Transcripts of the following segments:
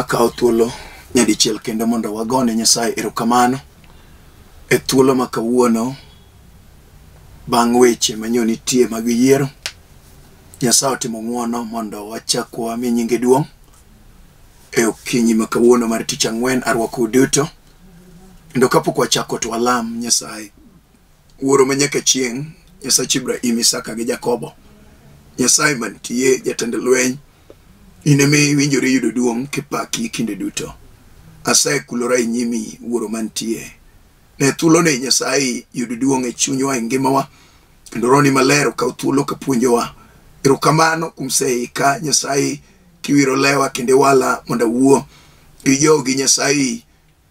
Akawo thuolo nyadichiel kendo mondo wagone Nyasaye erokamano e thuolo ma kawuono bang' weche manyo nitie mag yiero. Nyasaye otimo ng'wono mondo wachak wami nyinge duong' e okinyi ma kawuono mar tich ang'wen. Arwakou duto kendo kapok wachako to walam Nyasaye. Wuoro ma nyaka chieng', Nyasach Ibrahim, Isaka gi Jakobo, Nyasaye mantie, jatend lweny, in ema iwinjori yudo duong' kipaki kinde duto. Asekulora e nyimi, Wuoro mantie. Ne thuoloni Nyasaye yud duong' e chunywa e ngimawa, kendo Rohoni Maler okaw thuolo ka puonjowa. Erokamano kuom seika Nyasaye kiwiro lewa kendo iwala mondo awuo gi jogi Nyasaye.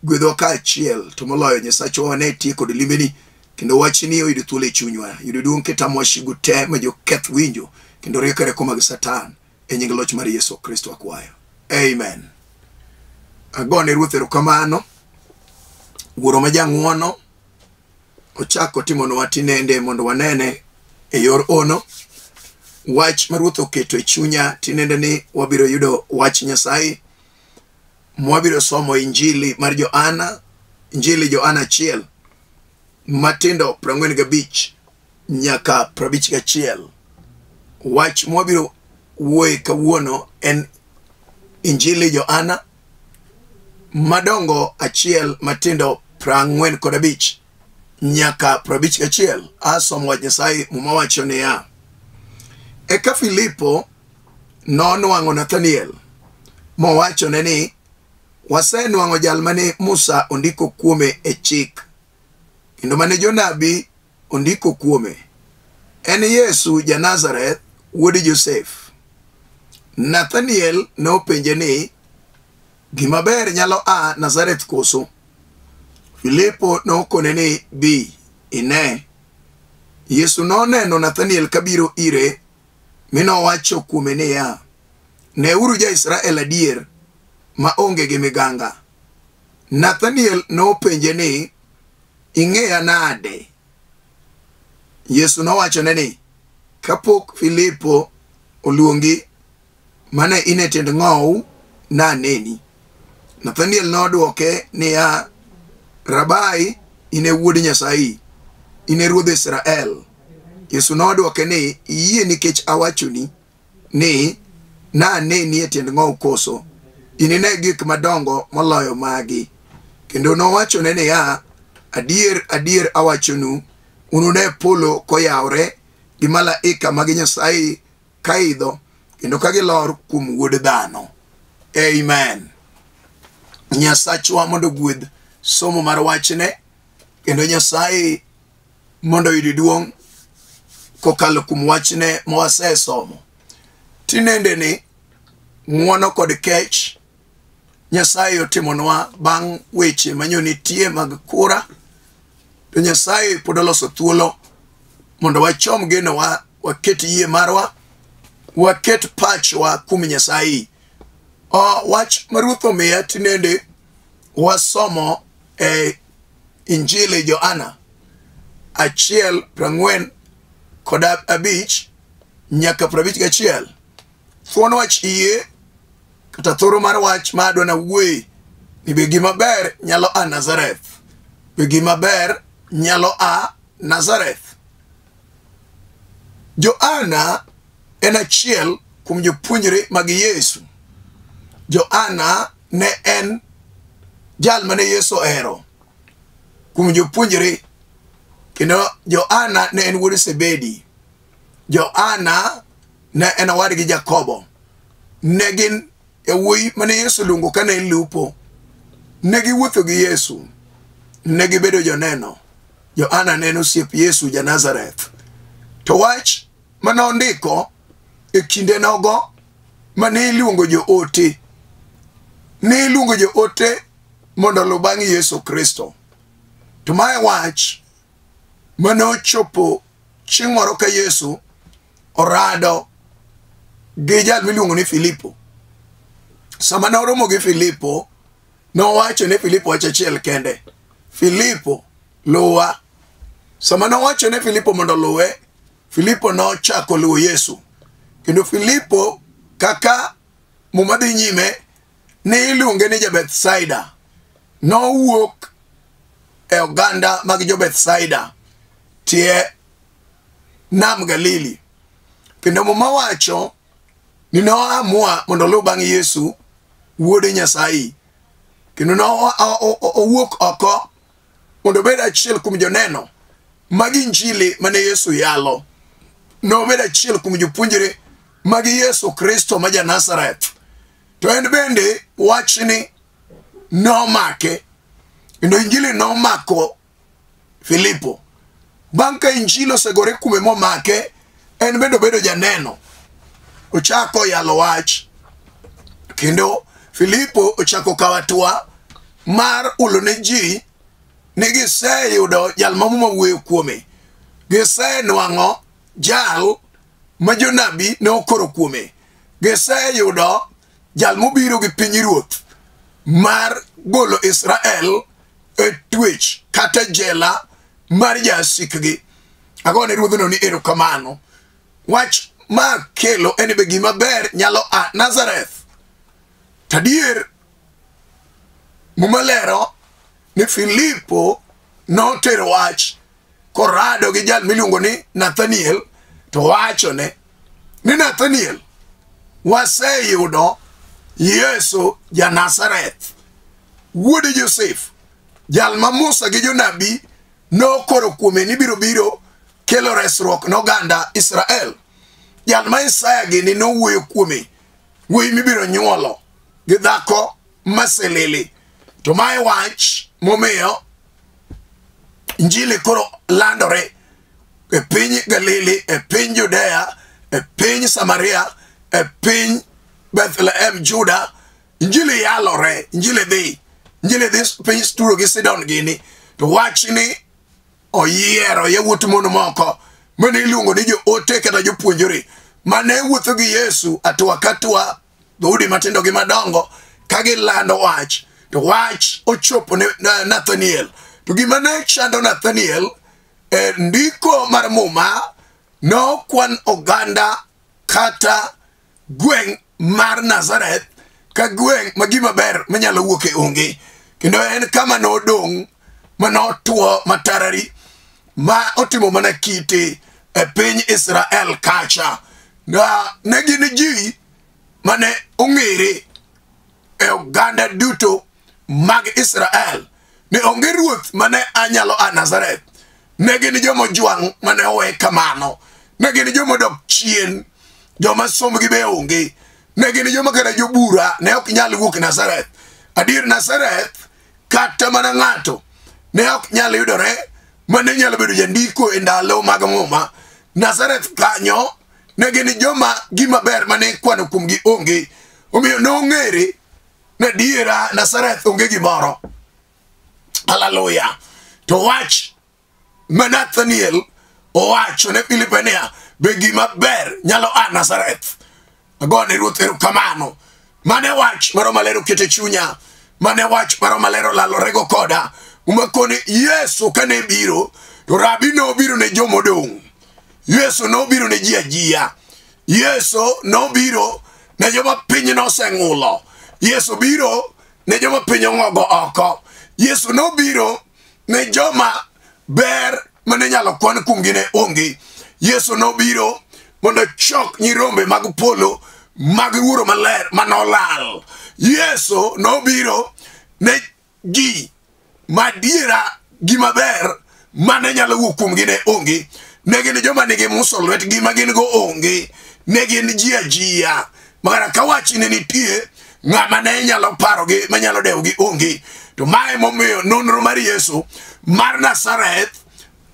Gwedhwa kaachiel, to moloyo Nyasachwa wane tie kod limbeni, kendo wachni oyud thuolo e chunywa. Yud duong' kitamwa shigu te ma joketh winjo, kendo rieko rieko mag Satan. E nying loch mar Yesu Kristo akwayo. Amen. Agone Ruoth erokamano. Wuoro ma jang'wono ochako timonwa tinende mondo wanene e yor ono. Wach ma Ruoth oketo e chunya tinende ni wabiro yudo wach Nyasaye. Mwabiro somo Injili mar Johana, Injili Johana 1 matindo 45 nyaka 51. Wach mwabiro wuoye kawuono en Injili Johana madongo 1 matindo 45 nyaka 51. Asomo wach Nyasaye. Muma wacho niya, Eka Filipo nonwang'o Nathaniel mowachone ni, wasenwang'o jal mane Musa ondiko kuome e chik, kendo mane jonabi ondiko kuome. En Yesu ja Nazareth, wuod Josef. Nathaniel nopenje ni, gima ber nyalo a Nazareth koso? Filipo nokone ni, bi ine. Yesu noneno Nathaniel kabiro ire, mi nowacho kuome niya, neuru ja-Israel adier ma onge gi miganga. Nathaniel nopenje ni, ing'eya nade? Yesu nowachone ni, kapok Filipo oluongi, mane in e tiend ng'owu, naneni. Nathaniel nodwoke niya, Rabai, in e wuod Nyasaye, in e ruodh Israel. Yesu nodwoke ni, iyie nikech awachoni ni naneni e tiend ng'owu koso? Inine gik madongo moloyo magi. Kendo nowachone niya, adier adier awachonu, unune polo koyawore gi malaika mag Nyasaye kaidho kendo ka gilor kuom wuod dhano. Amen. Nyasachwa mondo ogwedh somo mar wachne, kendo Nyasaye mondo oyud duong' kokalo kuom wachne mwasesomo. Tinende ni ng'wono kod kech Nyasaye otimonwa bang' weche manyo nitie mag kura, to Nyasaye pod oloso thuolo mondo wachom genowa, waket yie marwa, waket pachwa kuom Nyasaye. Wach ma Ruoth omiya tinende wasomo e Injili Johana 1:45 nyaka 51. Thuon wach yie kata thoro mar wach ma adwa nawuoye ni be gima ber nyalo a Nazareth. Be gima ber nyalo a Nazareth. Johana en achiel kuom jopuonjre mag Yesu. Johana ne en jal mane Yesu ohero kuom jopuonjre, kendo Johana ne en wuod Zebedi. Johana ne en owadgi Jakobo. Ne gin yawuoyi mane Yesu oluongo kane en lupo. Ne giwuotho gi Yesu, ne gibedo joneno. Johana ne en osiep Yesu ja Nazareth. To wach mane ondiko e kinde nogo mane iluongo joote, ne iluongo joote mondo oluw bang' Yesu Kristo. To mae wach mane ochopo chieng' moro ka Yesu orado gi jal miluongo ni Filipo. Sama ne oromo gi Filipo, nowacho ne Filipo wach achiel kende, Filipo, luwa. Sama nowacho ne Filipo mondo oluwe, Filipo nochako luwo Yesu. Kendo Filipo, kaka Muma dhi nyime, Ne iluonge ni ja-Bethsaida. Nowuok e oganda mag jo-Bethsaida tie nam Galili. Kendo Muma wacho ni noamua mondo oluw bang' Yesu wuod Nyasaye. Kendo owuok oko mondo obed achiel kuom joneno mag Injili mane Yesu yalo. Nobed achiel kuom jopuonjre mag Yesu Kristo ma ja-Nazareth. To en bende wachni nomake, kendo Injili nomako Filipo. Bang' ka Injili osegore kuome momake, en bende obedo janeno. Ochako yalo wach, kendo Filipo ochako kawo hatua mar hulo ne ji ni giseyudo jal ma Muma wuoyo kuome. Gisenwang'o jal ma jonabi ne okoro kuome. Giseyudo jal mobiro gi pinyruoth mar golo Israel e twech kata jela mar jasikgi. Agone ruodhno ni erokamano. Wach ma kelo en be gima ber nyalo a Nazareth. Tadier Muma lero ni Filipo notero wach korado gi jal miluongo ni Nathaniel, to wachone ni Nathaniel, waseyudo Yesu ja Nazareth, wuod Josef, jal ma Musa gi jonabi nokoro kuome ni biro biro kelo resruok ne oganda Israel. Jal ma Isaya gini nowuoyo kuome, wuoyi mibiro nyuolo gi dhako masilili. To mae wach momiyo Injili koro landore e piny Galili, e piny Judea, e piny Samaria, e piny Bethlehem, Juda. Injili yalore, Injili dhi, Injili dhi piny Turo gi Sidon gini. To wachni oyiero yawuot mon moko mane iluongo ni joote kata jopuonjre mane wuotho gi Yesu atua katua, dhoudi matindo gi madongo, ka gilando wach. To wach ochopo ne Nathaniel. To gima ne chando Nathaniel e ndiko mar Muma, nokwan oganda kata gweng' mar Nazareth ka gweng' ma gima ber manyalo wuok e onge. Kendo en kama nodong' manotwo matarari ma otimo mana kite e piny Israel kacha. Ne gin ji mane ong'ere e oganda duto mag Israel ni onge ruoth mane anyalo a Nazareth. Ne gin joma ojwang' mane owe kamano. Ne gin joma odok chien, joma sombgi be onge. Ne gin joma kata jobura ne ok nyal wuok Nazareth. Adier Nazareth kata mana ng'ato ne ok nyal yudore mane nyalo bedo jandiko e ndalo mag Muma. Nazareth kanyo ne gin joma gima ber mane ikwano kuomgi onge. Omiyo nong'ere ni adiera Nazareth onge gimoro. Hallelujah. To wach ma Nathaniel owacho ne Filipo niya, be gima ber nyalo a Nazareth? Agone Ruoth erokamano. Mane wach moro maler oketo chunya. Mane wach moro maler olalorego koda. Muma koni Yesu kane biro, to rabi nobiro ne jomodong'. Yesu nobiro ne ji ajia. Yesu nobiro ne joma piny noseng'ulo. Yesu biro ne joma piny ong'ogo oko. Yesu nobiro ne joma ber mane nyalo kwan kuomgi ne onge. Yesu nobiro mondo ochok nyirombe mag polo mag Wuoro Maler manolal. Yesu nobiro ne ji madiera gima ber mane nyalo wuok kuomgi ne onge. Ne gin joma nigi muso lwetgi ma gin go onge. Ne gin ji ajia. Makata ka wach ne nitie, ng'ama ne nyalo parogi manyalo dewogi onge. To mae momiyo nonro mar Yesu mar Nazareth,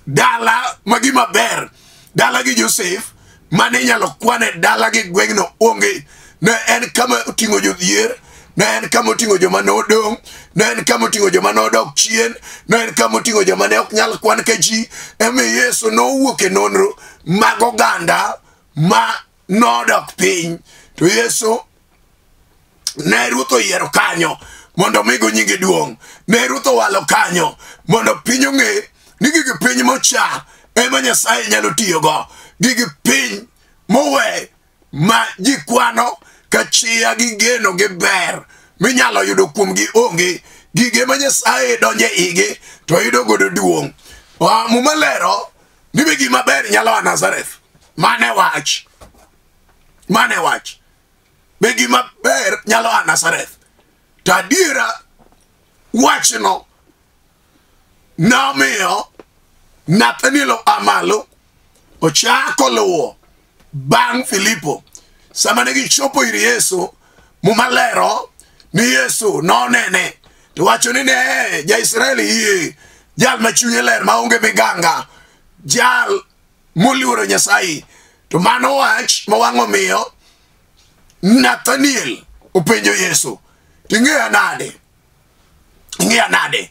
dala ma gima ber, dala gi Josef mane inyalo kwane dala gi gweng'no onge. Ne en kama oting'o jodhier, ne en kama oting'o joma nodong', ne en kama oting'o joma nodok chien, ne en kama oting'o joma ne ok nyal kwan ka ji. Emiyo Yesu nowuok e nonro mag oganda ma nodok piny. To Yesu ne Ruoth oyiero kanyo mondo omigo nyinge duong'. Ne Ruoth owalo kanyo mondo piny ong'e ni gige piny mocha ema Nyasaye nyalo tiyogo. Gige piny mowe ma ji kwano ka chia gi geno gi ber minyalo yudo kuomgi onge. Gige ma Nyasaye donje igi to yudo godo duong'. Muma lero ni be gima ber nyalo a Nazareth. Mane wach. Mane wach. Be gima ber nyalo a Nazareth. To adiera wachno nomiyo Nathaniel oa malo ochako luwo bang' Filipo. Sama ne gichopo ir Yesu, Muma lero ni Yesu nonene to wacho ni ne ja-Israel yie, jal ma chunye ler maonge miganga, jal moluoro Nyasaye. To mano wach ma wang' omiyo Nathaniel openjo Yesu, ting'eya nade? Ing'eya nade?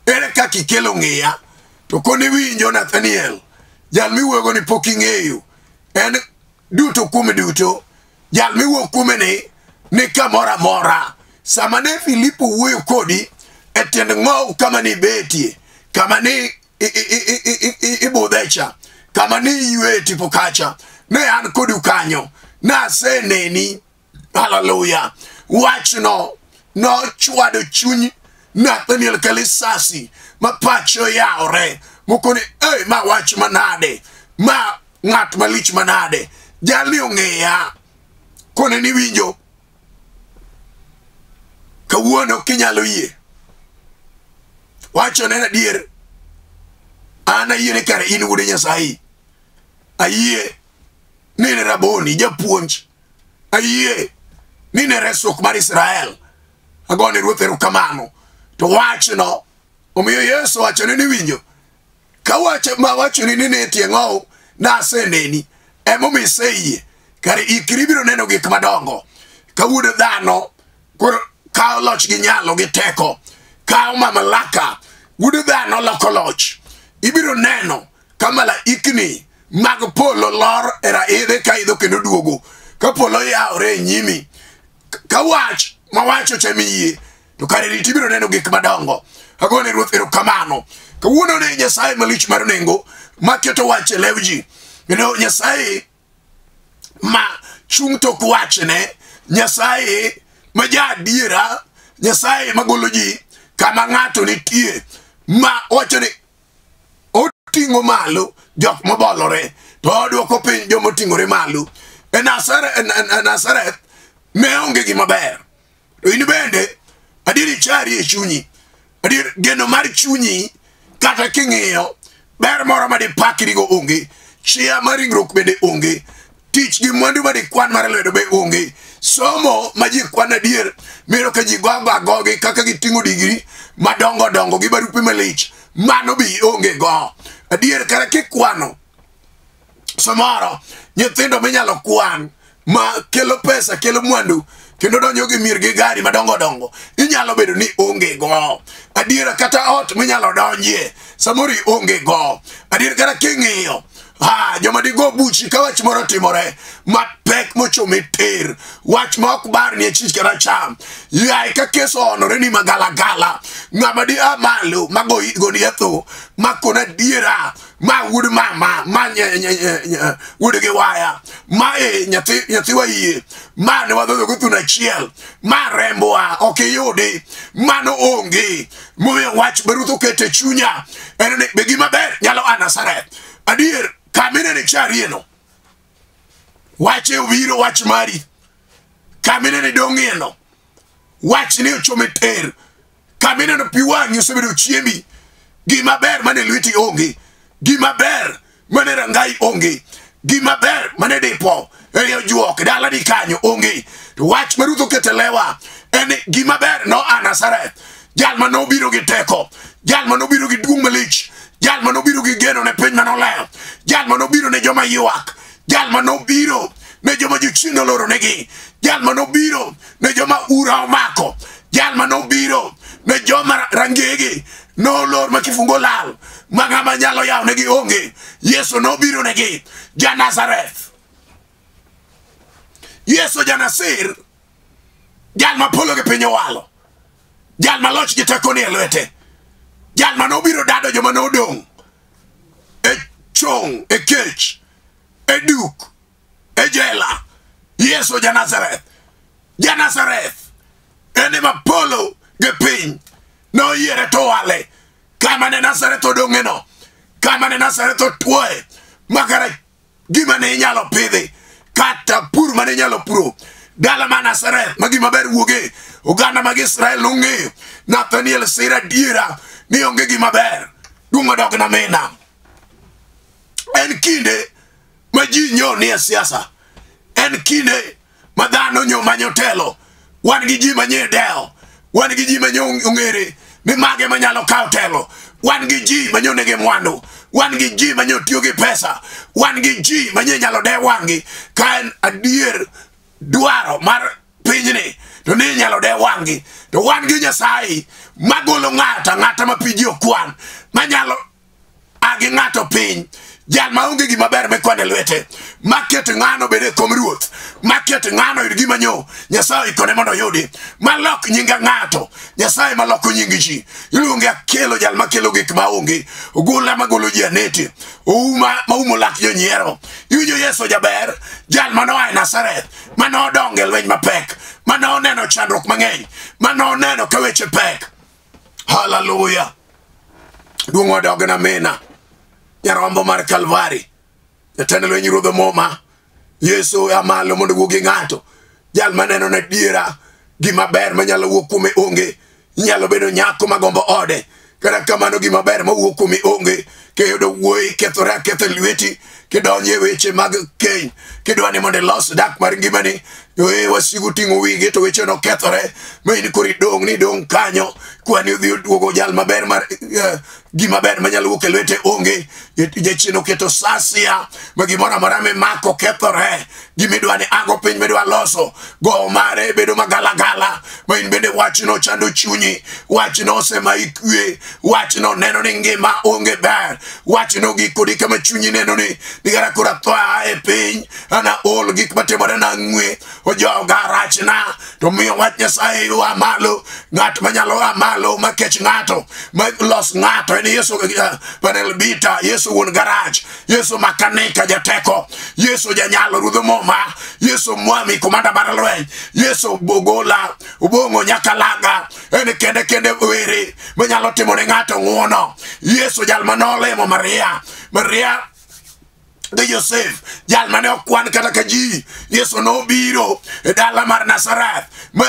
Ere kaka ikelo ng'iya? To koni winjo Nathaniel, jal miwuoyogo ni pok ing'eyo, en duto kuome duto, jal miwuok kuome ni ni kamoro amora. Sama ne Filipo wuoyo kodi e tiend ng'owu kama ni betie, kama ni ibudhecha, kama ni iywe e tipo kacha, ne an kodu kanyo, naseneni. Haleluya. Wachno nochwado chuny Nathaniel ka lisasi ma pache oyawore mokoni, ei, ma wach manade, ma ng'at malich manade, jalni ong'eya. Kone ni winjo kawuono kinyalo yie, wachone adier, an ayie ni kare in wuod Nyasaye, ayie ni in Raboni japuonj, ayie ni ne resruok mar Israel. Agone Ruoth erokamano. To wachno omiyo Yesu wachone ni winjo, ka wach ma wachoni ni ne tie ng'owu naseneni, emomiyo iseyie, kare ikri biro neno gik madongo. Ka wuod dhano koro kawo loch gi nyalo gi teko, kawo mamlaka, wuod dhano loko loch, ibiro neno ka malaikni mag polo lor e raidhe ka idho kendo duogo, ka polo yawore e nyimi, ka wach mawacho cha miyie, to kare rit ibiro neno gik madongo. Agone Ruoth erokamano. Kawuono ne Nyasaye malich mar nengo maketo wach e lew ji, kendo Nyasaye ma chung' tok wachne, Nyasaye ma ja adiera, Nyasaye magolo ji kama ng'ato nitie, ma wacho ni oting'o malo jok mobolore to odwoko piny joma oting'ore malo. E Nazareth ne onge gima ber. To in bende adier ichari e chunyi, adier geno mar chunyi kata king'iyo ber moro ma dipakrigo onge, chia mar ringruok bende onge, tich gi mwandu ma dikwan mar lwedo be onge, somo ma ji kwan adier miro ka ji gogo agogi kaka giting'o digri madongo dongo gi barupe malich, mano be onge go. Adier kata kikwano samoro nyithindo minyalo kwan ma kelo pesa, kelo mwandu, kendo donjo gi mier gi gari madongo dongo, inyalo bedo ni onge go. Adiera kata ot minyalo donjie samoro ionge go. Adier kata king'iyo joma digo buchi ka wach moro otimore mapek mochomo tir, wach ma ok barni e chich kata cham, yae ka kes oonore ni magalagala, ng'ama di a malo magoni e tho, makon adiera, ma wuod mama, ma wuod gi waya, ma e nyathiwa yie, ma ne wadhodho go thuno achiel, ma rembwa ok iyudi, mano onge. Momiyo wach ma Ruoth oketo e chunya en ni be gima ber nyalo a Nazareth. Adier kaminene charieno, wache obiro wach mari, kaminene dong'ieno, wach ni ochome ter, kamineno pi wang'i osebedo chiembi, gima ber mane lweti onge, gima ber mane rangai onge, gima ber mane dipo e ojuok dalani kanyo onge. To wach ma Ruoth oketo e lewa en ni gima ber no a Nazareth, jal ma nobiro gi teko, jal ma nobiro gi duong' malich, jal ma nobiro gi geno ne piny manolewo, jal ma nobiro ne joma ywak, jal ma nobiro ne joma jochien oloro negi, jal ma nobiro ne joma ura omako, jal ma nobiro ne joma rangegi nolor ma kifungo lal, ma ng'ama nyalo yawo negi onge. Yesu nobiro negi, ja Nazareth. Yesu ja Nasir, jal ma polo gi piny owalo, jal ma loch gi teko ni e lwete, jal ma nobiro dado joma nodong' e chong, e kech, e duk, e jela. Yesu ja Nazareth, ja Nazareth. En ema polo gi piny noyiere to wale. Kama ne Nazareth odong'eno, kama ne Nazareth otwoe, makara gima ne inyalo pidhi, kata pur mane inyalo puro. Dala ma Nazareth, ma gima ber wuoge, oganda mag Israel nong'eyo. Nathaniel siro adiera ni onge gima ber. Duong' odog na mina. En kinde ma ji nyo nie siasa. En kinde ma dhano nyo manyo telo. Wan gi ji manye dewo. Wan gi ji manyo ong'ere ni mage manyalo kawo telo. Wan gi ji manyo nigi mwandu. Wan gi ji manyo tiyo gi pesa. Wan gi ji manye nyalo de wang'gi. Ka en adier dwaro mar pinyni to ni inyalo de wang'gi. To wan gi Nyasaye magolo ng'ato ang'ata ma piji okwan, manyalo a gi ng'ato piny. Jal maonge gima ber mikwano e lwete, maket ng'ano bed e kom ruoth, maket ng'ano yud gima nyo Nyasaye oikone mondo oyudi, malok nying ng'ato, Nyasaye maloko nying ji. Iluonge Akelo, jal makelo gik maonge, ogola magolo ji anete, ouma maumo lak jonyiero. Iwinjo Yesu jaber, jal manoa e Nazareth, manodongo e lweny mapek, manoneno chandruok mang'eny, manoneno ka weche pek. Haleluya! Duong' odog na mina. Nyarombo mar Kalvari, jatend lweny ruodh muma, Yesu oa malo mondo owuo gi ng'ato. Jal maneno na diera, gima ber manyalo wuok kuome onge. Inyalo bedo nyako magombo ode, kata kamano gima ber mawuok kuome onge. Kiyudo wuoyi kethore aketha lweti, kidonjo e weche mag keny, kidwa ni mondo ilos dak mar ngimani, to e wasigu ting'o wigi to weche nokethore, ma in koro idong' ni idong' kanyo, kwani odhi oduogo jal maber mar gima ber manyalo wuok e lwete onge. Jachien oketo sasia ma gimoro amora mimako kethore, gimidwa ni ago piny midwa loso, go mare bedo magalagala, ma in bende wachno chando chunyi, wachno osemayi kwe, wachno neno ni ngima onge ber, wachno gik kodi kama chunyi neno ni nigara koro atho a e piny, ana ol gik matimore na ng'we, ojoga rachna, to miyo wach Nyasaye oa malo. Ng'at manyalo a malo makech ng'ato, ma los ng'ato en Yesu, panel bita, Yesu wuon garage, Yesu makanika jateko, Yesu janyalo ruodh muma, Yesu mwami komanda mar lweny, Yesu bogola obong'o nyakalaga, en kende kende were manyalo timo ne ng'ato ng'uono. Yesu jal manolemo Maria, Maria gi Josef, jal mane okwan kata ka ji. Yesu nobiro e dala mar Nazareth ma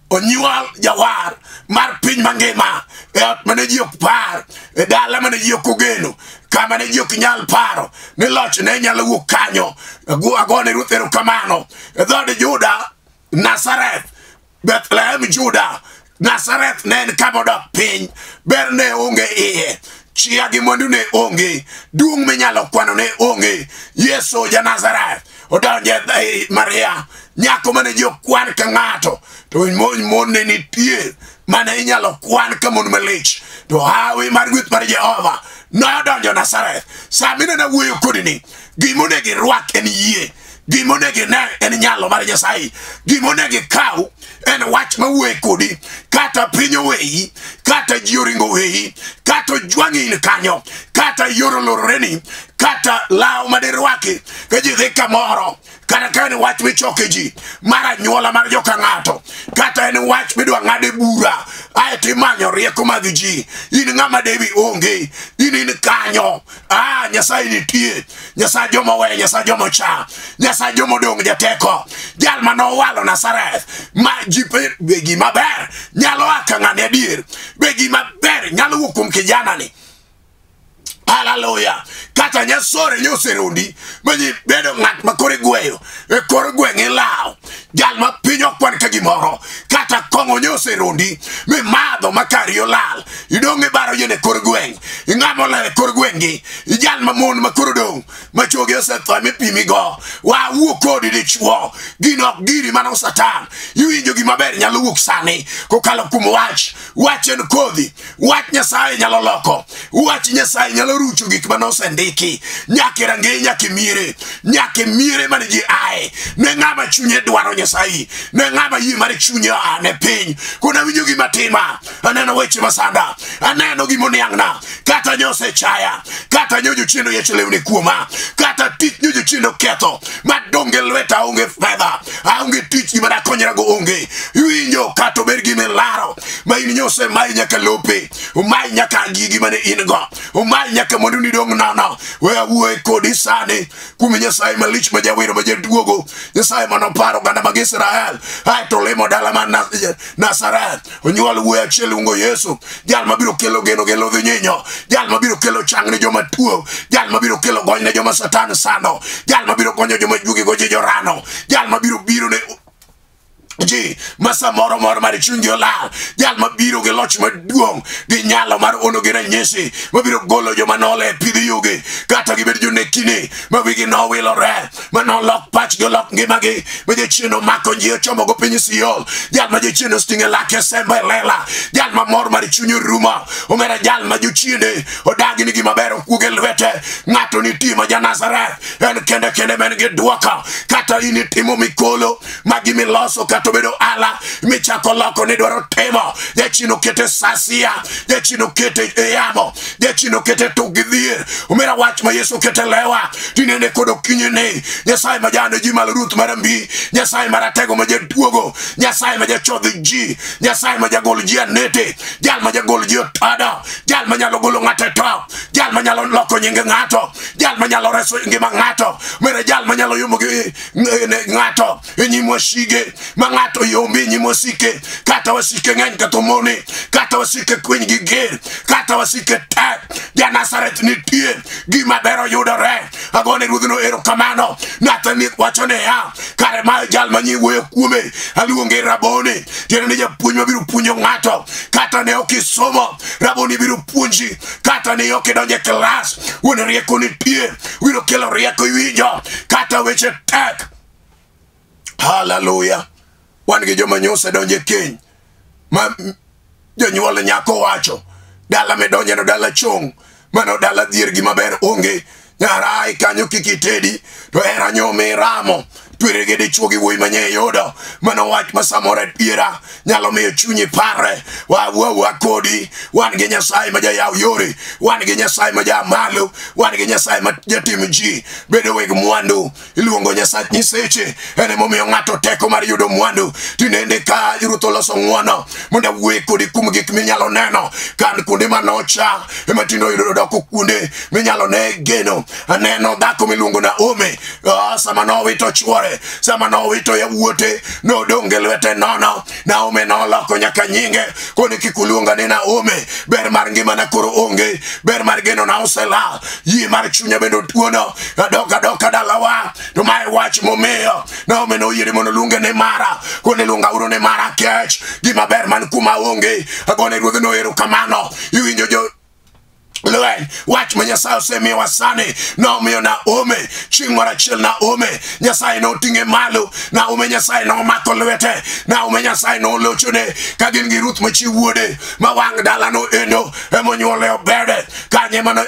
onyuol jawar mar piny mangima, e ot mane ji ok par, e dala mane ji ok ogeno, kama ne ji ok nyal paro ni loch ne nyalo wuok kanyo. Agone Ruoth erokamano. E dhood Juda, Nazareth, Bethlehem Juda, Nazareth ne en kama odok piny, ber ne onge iye, chia gi mwandu ne onge, duong' minyalo kwano ne onge. Yesu ja Nazareth odonjo e Maria, nyako mane ji okwan ka ng'ato, to mon ne nitie mane inyalo kwan ka mon malich, to hawi mar gweth mar Jehova nodonjo Nazareth. Sama ineno wuoyo kodi ni, gima onego irwak en yie, gima onego ine en nyalo mar Nyasaye, gima onego ikaw en wach mawuoyo kodi. Kata piny oweyi, kata ji oringo oweyi, kata ojwang'i in kanyo, kata yor olororeni, kata law madirwaki ka ji dhi kamoro, kata ka en wach michoke ji mar anyuola mar joka ng'ato, kata en wach midwa ng'ade bura, aeto imanyo rieko mag ji, in ng'ama dewi onge, in kanyo. Nyasaye nitie, Nyasaye joma oweyo, Nyasaye joma ocha, Nyasaye joma odong' jateko, jal manowalo Nazareth, ma ji be gima ber nyalo a ka ng'ani adier, be gima ber nyalo wuok kuom kijana ni. Haleluya. Kata nyasore nyoserundi manyi bedo ng'at ma koro igweyo e kor gweng' ilawo, jal ma piny okwan ka gimoro. Kata kong'o nyoserundi mimadho ma kari olal, idong' ibaro yien e kor gweng', ing'ama olal e kor gweng' gi, ijal ma mon ma koro dong' ma chogi osetho mipimigo. Wawuo kodi dichuo, gino ok giri mano Satan. Iwinjo gima ber nyalo wuok sani kokalo kuom wach. Wach en kodhi, wach Nyasaye nyalo loko, wach Nyasaye nyalo rucho gik mane osendiki, nyaka e rangeye, nyaka e miere, nyaka e miere mane ji ae. Ne ng'ama chunye dwaro Nyasaye, ne ng'ama yie mar chunye oa ne piny. Koro awinjo gima tima, aneno weche masanda. Aneno gimoniang'na. Kata nyosechaya, kata nyojochiendo yecho lewni kuoma, kata tich nyojochiendo ketho, madonge lweta aonge fedha, aonge tich gima dakonyrago onge. Iwinjo kata obed gima ilaro, ma in nyose mayi nyaka lope, omayi nyaka gigi mane in go, omayi nyaka mwanduni dong' nono. We awuoye kodi sani kuom Nyasaye malich ma jawero ma jaduogo, Nyasaye manoparo oganda mag Israel, aeto olimo dala mar Nazareth, onyuol wuoyi achiel luongo Yesu, jal mabiro kelo geno gi ludh nyinyo, jal mabiro kelo chang ne joma tuo, jal mabiro kelo gony ne joma Satan sando, jal mabiro konyo joma juogi go jorano, jal mabiro biro ne ji ma samoro moro mar chunygi olal, jal mabiro gi loch maduong' gi nyalo mar ono gi ranyisi mabiro golo joma nole e pidh yugi, kata gibed jonekini ma wigi nowilore, ma nolok pachgi olok ngimagi, ma jachien omako ji ochomogo piny Siol, jal ma jachien osting'e lake sembe e lela, jal ma mor mar chunye orumo, omera jal ma jochiende odagi ni gima ber okuog e lwete. Ng'ato nitie ma ja Nazareth, en kende kende ma en gi dwoko. Kata in itimo mikolo ma gimiloso kata obedo ala michako loko ni dwaro timo, jachien okete sasia, jachien okete e yamo, jachien okete tuk gi dhier. Omera wach ma Yesu okete lewa tinende kod okinyi ni Nyasaye ma jane ji malo ruoth mar ambi, Nyasaye maratego ma jaduogo, Nyasaye ma jachodh ji, Nyasaye ma jagol ji anete, jal ma jagol ji otada, jal ma nyalo golo ng'ato e top, jal ma nyalo loko nying ng'ato, jal ma nyalo reso ngima ng'ato, mere jal ma nyalo yomo gi ng'ato e nyim wasige, ma ng'ato yombi e nyim wasike, kata wasike ng'eny kata omoni, kata wasike kwiny gi ger, kata wasike tek, ja Nazareth nitie, gima ber oyudore. Agone ruodhno erokamano. Nathaniel wacho niya, kare ma jal ma nyiwuoyo kuome, aluonge Raboni, tiende ni japuonj mabiro puonjo ng'ato, kata ne ok isomo, Raboni biro puonji, kata ne ok idonjo e klas, wuon rieko nitie, biro kelo rieko iwinjo, kata weche tek. Haleluya. Wan gi joma nyosa donjo e keny ma jonyuol nyako wacho dala midonje no dala chong', mano dala dhier gima ber onge, nyarai kanyo kik itedi to hera nyomi ramo twere gi dichuo gi wuoyi manye yudo. Mano wach ma samoro adiera nyalo miyo chunyi parre. Wawuowa kodi, wan gi Nyasaye ma jayaw yore, wan gi Nyasaye ma jamalo, wan gi Nyasaye ma jatim ji bedo weg mwandu. Iluongo Nyasach nyiseche, en emomiyo ng'ato teko mar yudo mwandu. Tinende ka Ruoth oloso ng'wono mondo awuoye kodi kuom gik minyalo neno kan kuonde manocha ema tinde oyudo doko kuonde minyalo ne geno. Aneno dhako miluongo Naomi, sama nowito chuore, sama nowito yawuote, nodong' gi lwete nono. Naomi noloko nyaka nyinge, koni kik uluonga ni Naomi, ber mar ngimana koro onge, ber mar genona oselal, yie mar chunya bende otuono, adok adoka dalawa. To mae wach momiyo Naomi noyiere mondo oluonge ni Mara, koni luonga uru ni Mara kech, gima ber man kuma onge. Agone ruodhno erokamano. Iwinjo jo lweny, wach ma Nyasaye osemiyowa sani nomiyo Naomi chieng' moro achiel. Naomi Nyasaye noting'e malo, Naomi Nyasaye nomako lwete, Naomi Nyasaye nolochone ka gin gi Ruth ma chi wuode ma wang' dalano endo emonyuole Obede. Kanye mane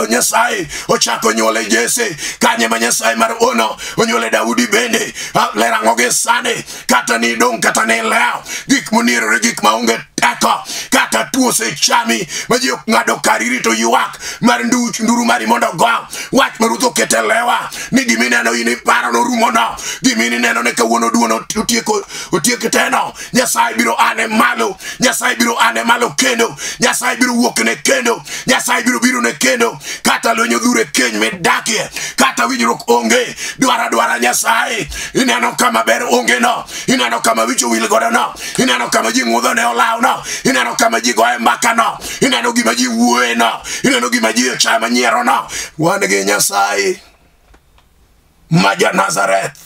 Nyasaye ochako nyuole Jesse, kanye ma Nyasaye mar ono onyuole Daudi bende. Ler ang'o gi sani, kata ni dong' kata ni lew, gik monierore, gik maonge teko, kata tuo osechami ma ji ok ng'ado kari rito ywak mar nduch nduru mari mondo ogo. Wach ma Ruoth okete lewa ni gimineno in iparo norumono, gimineno ni kawuono duono otieko otiek teno. Nyasaye biro ane malo, Nyasaye biro ane malo kendo, Nyasaye biro wuok ne kendo, Nyasaye biro biro ne kendo. Kata lweny odhure keny midakie, kata winjruok onge, dwara dwara Nyasaye. Ineno kama ber onge no, ineno kama wich owil godo no, ineno kama ji ng'udho ne olaw no, ineno kama ji goye mbaka no, ineno gima ji wuoye no, ineno gima ji ochamo nyiero no. Wan gi Nyasaye ma ja Nazareth,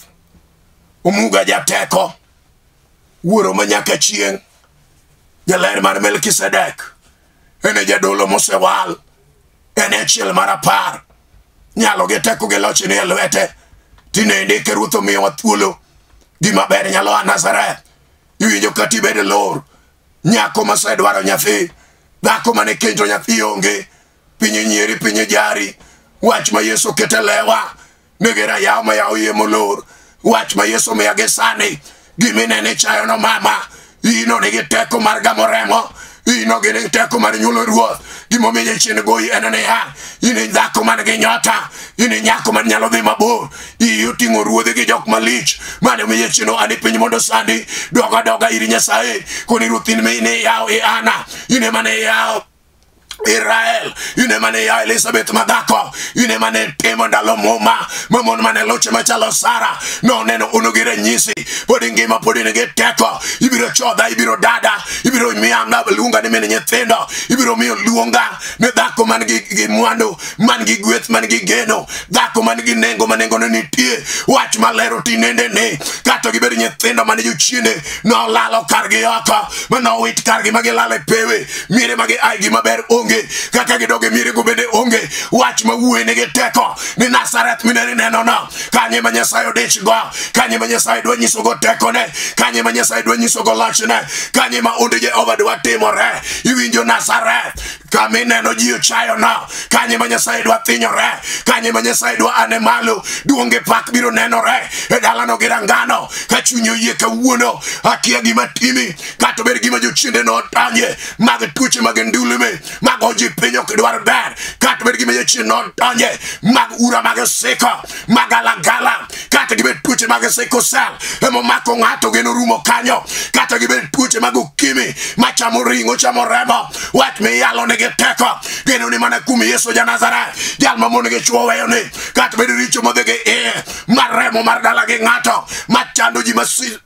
omuga jateko, wuoro ma nyaka chieng', jaler mar Melkisedek, en e jadolo mosewal, en e achiel mar apar, nyalo gi teko gi loch ni e lwete. Tinende ka Ruoth omiyowa thuolo, gima ber nyalo a Nazareth. Iwinjo kata ibedo lor, nyako masedwaro nyathi, dhako mane kendo nyathi onge, piny nyieri, piny jari. Wach ma Yesu okete lewa nigi rayaw ma yaw iye molor. Wach ma Yesu omiya gi sani, giminene ichayono mama, ino nigi teko mar gamo remo, Ino gi teko mar nyuolo ruoth. Gimomiyo jachien goyi en niya, in e dhako man gi nyota, in e nyako man nyalo dhi mabor, iyi oting'o ruodhi gi jok malich. Mane omiyo jachien oa ni piny mondo sandi. Dog adoga ir Nyasaye, koni ruoth in ema iyawo i Ana, in ema ne iyawo Israel, in ema ne iyawo Elizabeth madhako, in ema ne timo ndalo muma ma mon mane luche machalo Sara noneno uno gi ranyisi. Pod ingima, pod in gi teko, ibiro chodha, ibiro dada, ibiro miya luonga ni min nyithindo, ibiro miyo luonga ne dhako man gi mwandu, man gi gweth, man gi geno, dhako man gi nengo ma nengone nitie. Wach maler otinende ni kata gibed nyithindo mane jochiende nolalo kargi oko, manowit kargi ma gilalo e pewe, miere ma giae gima ber onge, kaka gidog e mierego bende onge. Wach mawuoyo nigi teko ni Nazareth mineno ineno no, kanye ma Nyasaye odich go, kanye ma Nyasaye dwa nyisogo tekone, kanye ma Nyasaye dwa nyisogo lochne, kanye ma onde Jehova dwa timore. Iwinjo Nazareth kama ineno ji ochayo no, kanye ma Nyasaye dwa thinyore, kanye ma Nyasaye dwa ane malo, duong' gi pak biro nenore e dalano gi rangano. Ka chunyi oyie kawuono, akia gima timi, kata obed gima jochiende notanye mag tuoche mag ndulme mag oji piny ok dwar ber, kata obed gima jachien notanye mag ura mag siko mag galagala, kata gibed tuoche mag sickle cell emomako ng'ato geno rumo kanyo, kata gibed tuoche mag ukimi machamo ring'o chamo remo. Wach miyalo nigi teko, geno ni mana kuom Yesu ja Nazareth, jal ma mon gi chwo weyo ni, kata bed richo modhi gi iye mar remo mar dala gi ng'ato machando ji masi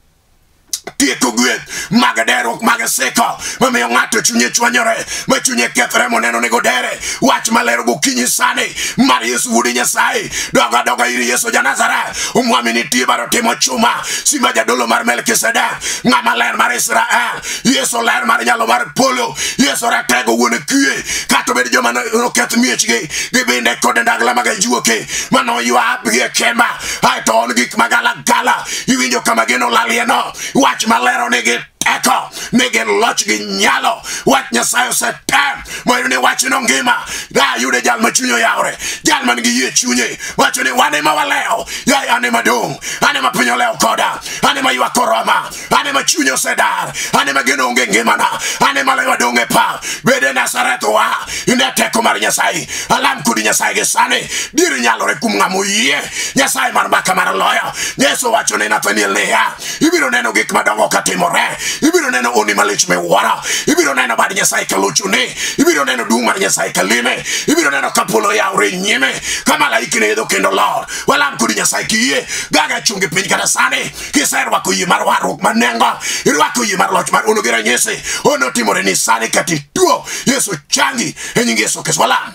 tieko gweth mag derruok mag siko mamiyo ng'ato chunye chwanyore, ma chunye kethre moneno ni godere. Wach maler gokinyi sani mar Yesu wuod Nyasaye, dog adoga ir Yesu ja Nazareth. Umwami nitie baro timo chuma sima jadolo mar Melkisedek, ng'ama ler mar Israel. Yesu ler mar nyalo mar polo, Yesu ratego wuon kwe, kata obed joma noketh miechgi gibinde kod ndagla mag ajuoke manoywak gi e kema, aeto on gik magalagala. Iwinjo kama geno lalie no, wach malero nigi teko, nigi loch gi nyalo. Wach Nyasaye osetem moyudo ni wachno ngima. Da yude jal ma chunye oyawre, jal man gi yie chunye wacho ni wan ema walewo, yaye an ema dong', an ema piny olewo koda, an ema ywak oroma, an ema chunye osedar, an ema geno onge ngimana, an ema lewa dong' e pap. Bede Nazareth wa ine teko mar Nyasaye. Alam kodi Nyasaye gi sani, diere nyalore kuom ng'ama oyie. Nyasaye mar mbaka mar loyo. Yesu wacho ne Nathaniel niya, ibiro neno gik madongo katimore, ibiro neno oni malich miwuoro, ibiro neno bad Nyasaye kalochone, ibiro neno duong' mar Nyasaye kalime, ibiro neno ka polo yawre nyime, ka malaikni idho kendo lor. Walam kodi Nyasaye kiyie, gaga chungi piny kata sani, kiserwako yie mar warruok mar nengo, irwako yie mar loch mar ono gi ranyisi, ono timore ni sani kata ituo, Yesu changi e nying Yesu Kristo. Walam.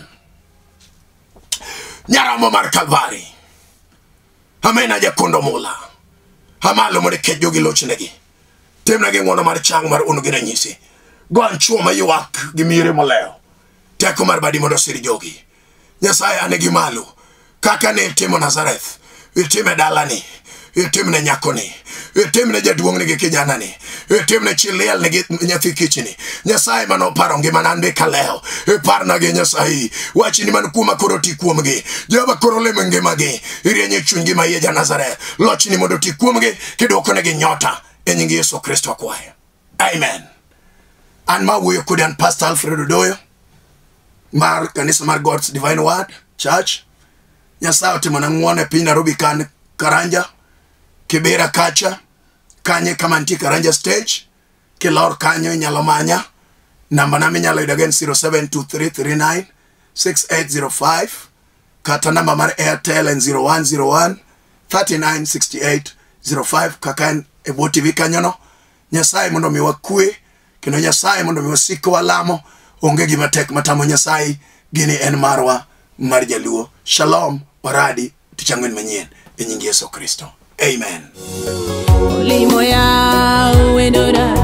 Nyarombo mar Kalvari, amena jakondo mula, amalo mondo iket jogi lochnegi, timnegi ng'wono mar chang mar ono gi ranyisi. Gony chwo maywak gi miere molewo, teko mar badi mondo osir jogi. Nyasaye ane gi malo, kaka ne itimo Nazareth, itime dalani, itimne nyakoni, itimne jaduong'ni gi kijanani, itimne chi liel ni gi nyathi kichni. Nyasaye manoparo ngimana an be kalewo, iparna gi Nyasaye. Wachni man kuoma koro ti kuomgi. Jehova koro lem ngimagi, irieny e chunygi ma iye ja Nazareth. Lochni mondo oti kuomgi kidwokonegi nyota e nying Yesu Kristo akwayo. Amen. An ma wuoyo kodi an Pastor Alfred Odoyo mar kanisa mar God's Divine Word Church. Nyasaye otimona ng'wono e piny Nairobi kan Karanja, Kibera kacha, kanye kama nitie Karanja stage. Kilor kanyo inyalo manya. Namba na minyalo yudo en 0723396805 kata namba mar Airtel en 0101 396805 kaka en e bwo TV kanyono. Nyasaye mondo omiwa kwe, kendo Nyasaye mondo omiwa sik walamo. Onge gima tek matamo Nyasaye, gini en marwa mar Jaluo. Shalom, waradi tich ang'wen manyien e nying Yesu Kristo. Amen. Olimo ya wendora.